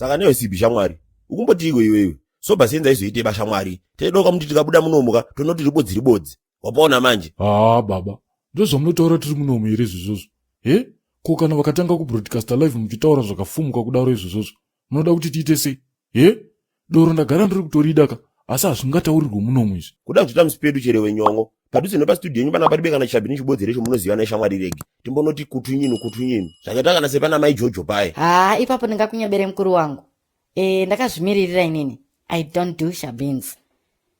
Saka newe Sibi shamwari, ukumbotiiko iwewe? Sober Sense aizoite ba shamwari. Taidoka muti tikabuda munomuka tonoti ribodzi ribodzi. Wapaona manje? Haa baba, ndozvamunotaura tiri munomu here izvozvozvo? He? Ko kana vakatanga kubroadcaster live muchitaura zvakafumuka kudaro izvozvozvo, munoda kuti tiite sei? He? Doro ndagara ndiri kutorida ka, asi hazvingataurirwe munomu izvi. Kuda kuzoita musipedu chere wenyongo. Padhuze nepastudio yenyu pana paribe kana chishabhini chibodzi recho munoziva neshamwari regi. Timbonoti kutunyinu kutunyinu. Zvakaita kana sepana mai Jojo paye. Haa ipapo ndingakunyebere mukuru wangu. E, ndakazvimiririra inini. I don't do shabins.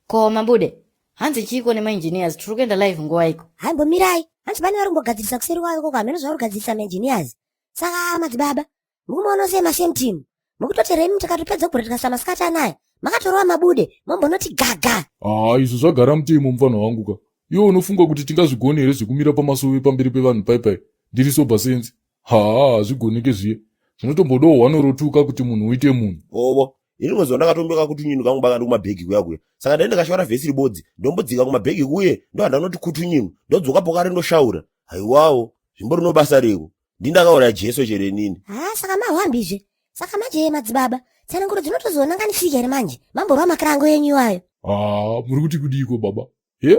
Ko mabude, hanzi chiiko nemaengineers tiri kuenda live nguva iko? Haimbomirai, hanzi pane vari kumbogadzirisa kuseri kwavo ikoko hameno zvavari kugadzirisa maengineers. Saka madzibaba, mukumaona sei masame team? Mukutoterei imi takatopedza kubroadcasta masikati anaya. Makatorova mabude, mombonoti gaga. Haa izvo zvagara mutemo mupfanha wangu ka. Iwe unofunga kuti tingazvigone here zvekumira pamasove pamberi pevanhu pai pai ndiri sober sense? Haa hazvigoneke zviye. Zvinotombodawo hwanorotuka kuti munhu uite munhu. Hovo, ini rimwe zuva ndakatomboka kutunyinu kangu baka ndikumabhegi kuya kuya. Saka ndai ndikashora vhesi ribodzi, ndombodzika kumabhegi kuye, ndohandanoti kutunyinu, ndodzoka pokare ndoshaura. Haiwawo, zvimbo rino basa reko. Ndindakauraya Jesu chere inini. Haa saka mahwambizve. Saka manje madzibaba, tsananguro dzinotozonanganisika here manje? Mamborwa makirango enyu iwayo. Haa muri kuti kudiiko baba? He?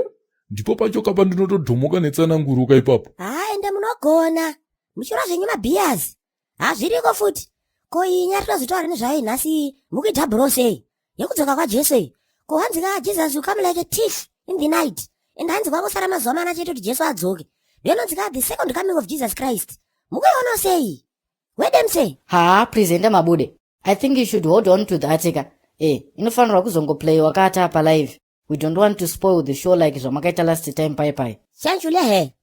Ndipo pacho ka pandinotodhomoka netsananguro ka ipapo. Haa ende munogona. Muchirwa zvenyu mabhiyazi. Hazviriko futi. Ko iyi nyaya tinozotaura nezvayo nhasi mukuita bro sei? Yekudzoka kwaJesu iyi. Ko hanzi ka Jesus will come like a thief in the night. And hanzi kwangosara mazuva mana chete kuti Jesu adzoke. Ndinonzi ka the second coming of Jesus Christ. Mukuiona sei? Wedem sei? Haa presenter mabude. I think you should hold on to that ka. Eh, inofanirwa kuzongoplayiwa ka ata pa live. We don't want to spoil the show like zvamakaita last time pai pai. Chanchule he.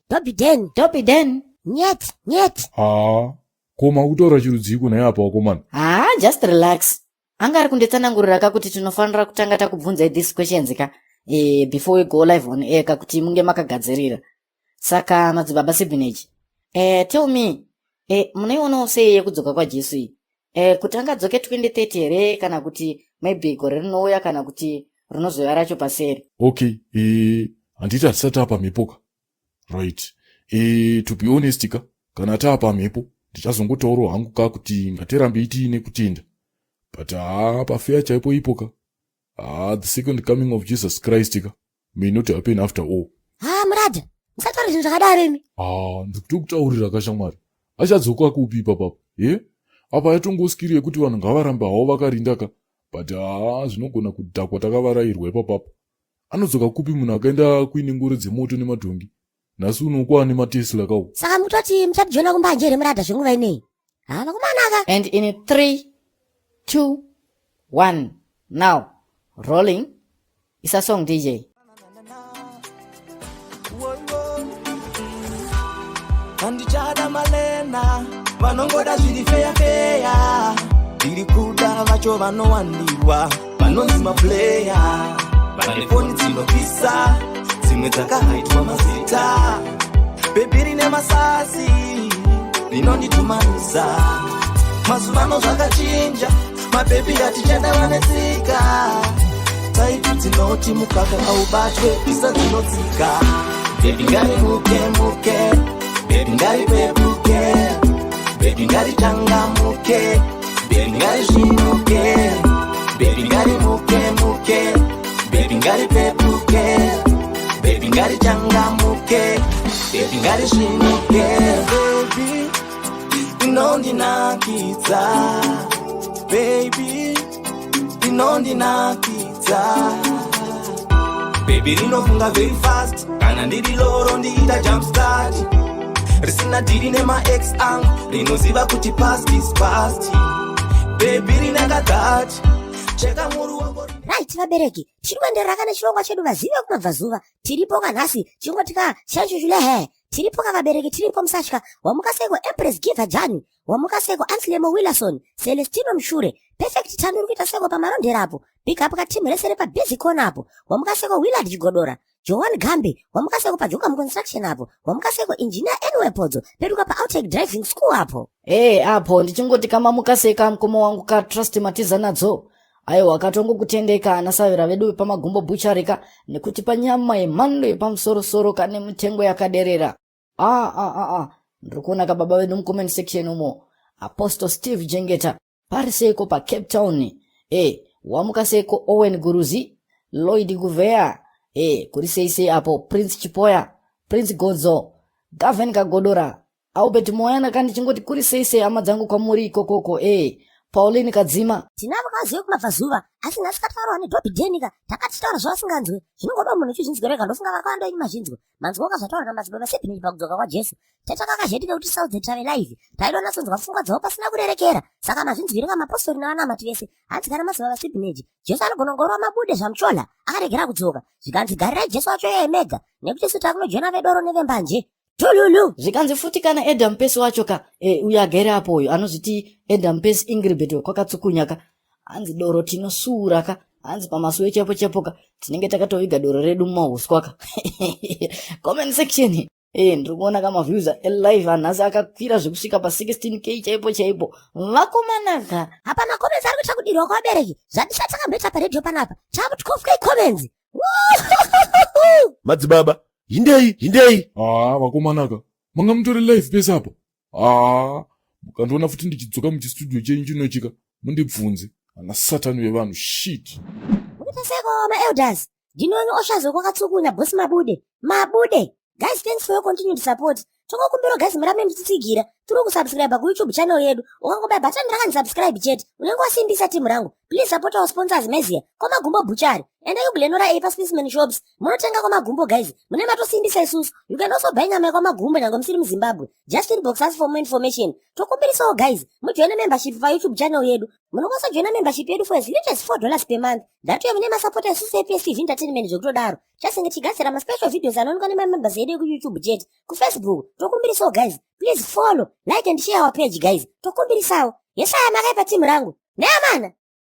Dobby Den. Dobby Den. Nyet, nyet. Haa, ko makutaura chirudziiko nhai apa wakomana? Haa, just relax. Anga ari kunditsanangurira ka kuti tinofanira kutanga takubvunzai these questions ka eh, before we go live on air ka kuti munge makagadzirira. Saka madzibaba Sibinage, eh, tell me, eh, munoionawo sei yekudzoka kwaJesu iyi? Eh, kuti angadzoke 2030 here kana kuti maybe gore rinouya kana kuti rinozouya racho paseri? Okay, eh, handiti hatisati apa mhepo ka? Right. Eh, to be honest ka, kana taapa mhepo ndichazongotaurawo hangu ka kuti ngatirambei tiine kutenda. But haa pafeya chaipo ipo ka. Haa the second coming of Jesus Christ ka may not happen after all. Haa murada, musataura zvinhu zvakadaro imi. Haa ndikutokutaurira ka shamwari. Achadzoka kupi ipapapo? He? Apa yatongoskiri yekuti vanhu ngavarambe havo vakarinda ka. But haa zvinogona kudhakwa takavarairwa ipapapo. Anodzoka kupi munhu akaenda kuine ngoro dzemoto nemadhongi? Nhasi uno kwaane maTesla kawo. Saka mukutoti muchatijona kumbanje here murada zvenguva ineyi? Haa vakomana ka. And in 3, 2, 1, now rolling. Isa song DJ. Handichada malena vanongoda zviri feya feya ndiri kuda vacho vanowandirwa vanonzi maplayer vane foni dzinopisa dzimwe dzakahaitwa mazita bhebhi rine masasi rinonditumanisa mazuvano zvakachinja mabhebhi atichada vane tsika taipi dzinoti mukaka aubatwe isa dzinotsika bhebhi ngarimuke muke bhebhi ngaripepuke bhebhi ngaritanga-muke bhebhi ngarizvinuke bhebhi ngarimuke muke bhebhi ngaripepuke bhebhi ngaritanga-muke bhebhi ngarizvinuke bhebhi inondinakidza baby inondinakidza baby rinofunga very fast kana ndiri loro ndiita jump start risina dhiri nemaex angu rinoziva kuti past is past baby rinaka that cheka muru wako. Right vabereki, tiri kuenderera kana chirongwa chedu vazivi vekumabvazuva. Tiripo kanhasi, chingoti ka chanchuchulehe. Tiripo ka vabereki, tiripo musatya. Wamuka seiko Empress Giver Jani, wamuka seiko Anslemo Willerson, Celestino Mshure, Perfect Tando uri kuita seko pamarondera apo. Big up ka team rese repa busy corner apo. Wamuka seko Willard Chigodora, Joan Gambi, wamuka seko pa Jokam Construction apo. Wamuka seko Engineer Anyway Podzo, peduka pa Outtake Driving School apo. Hey, apo ndichingoti kamamuka seka mukoma wangu ka Trust Matiza nadzo. Aiwa katongokutendeka ana savira vedu vepamagumbo butchery ka nekuti panyama yemhando yepamusorosoro kane mitengo yakaderera. Ah, ah, ah, ah. Ndiri kuona ka baba vedu mucomment section umo. Apostle Steve Jengeta. Pari seiko paCape Town? Wamuka seiko Owen Guruzi, Lloyd Guvea, kuri sei sei apo Prince Chipoya, Prince Godzo, Gavin Kagodora, Albert Moyana, kandi chingoti kuri sei sei hama dzangu kwamuri ikokoko, Pauline Kadzima. Tinavo kazive kumabvazuva, asi nhasi kataurawo nedhobhi dhenika. Takatitaura zvavasinganzwe, zvinongodawo munhu uchizvinzwira rega. Ndofunga vakawanda venyu mazvinzwa, manzwaoka zvataura namadzibaba Sebhineji pakudzoka kwaJesu. Tetakakazheti nekuti saudze tave live, taida natsonzwa pfungwa dzavo pasina kurerekera. Saka mazvinzwirika, mapostori navanamati vese. Hanzi kana madzibaba Sebhineji, Jesu anogona kungorova mabude zvamuchola akaregera kudzoka. Zvikanzi garirai Jesu wacho iyeye mega, nekuti isu takunojona vedoro nevembanje. Tululu. Zvikanzi futi kana Adam Pesi wacho ka, uyo agere apo, uyo anozviti Adam Pesi Ingribet kwakatsukunya ka, hanzi doro tinosvuura ka, hanzi pamasuwe chepo chepo ka tinenge takatoviga doro redu mumahuswa ka. Comment section, ndiri kuona ka maviews elive anhasi akakwira zvekusvika pa16K chaipo chaipo, vakomanaka. Apa macomments ari kuita kudirwa kwavabereki zvatisati takamboita paredhiyo panapa. Tamu 12K comments. Madzibaba, hindei, hindei. Haa, vakomanaka, manga mutori live pese apo. Haa, mukandiona futi ndichidzoka muchistudio chenyu chinochika, mundibvunze ana satani vevanhu, shit. Mukuita seko maelders? Ndinonyi oshazo kwakatsukunya bosi Mabude. Mabude guys, thanks for your continued support. Tokokumbira guys murambe muchitsigira tiri kusubscribe kuYouTube channel yedu. Ukangobaya button rakanzi subscribe chete, unenge wasimbisa timu rangu. Please support our sponsors, Mezia Kwamagumbo Butchery. Endai kuGlenora A paSpaceman Shops, munotenga Kwamagumbo. Guys, mune matosimbisa isusu. You can also buy nyama yeKwamagumbo nyange musiri muZimbabwe. Just inbox us for more information. Tokumbirisawo guys mujoine membership paYouTube channel yedu. Munokwanisa kujoina membership yedu for as little as $4 per month. Ndatuye mune masapota isusu ePSTV Entertainment. Zvekutodaro chasinge tichigadzira maspecial videos anoonekwa nemamembers edu ekuYouTube chete. KuFacebook tokumbirisawo guys, please follow, like and share our page. Guys, tokumbirisawo. Yesaya, makaipa timu rangu neamana.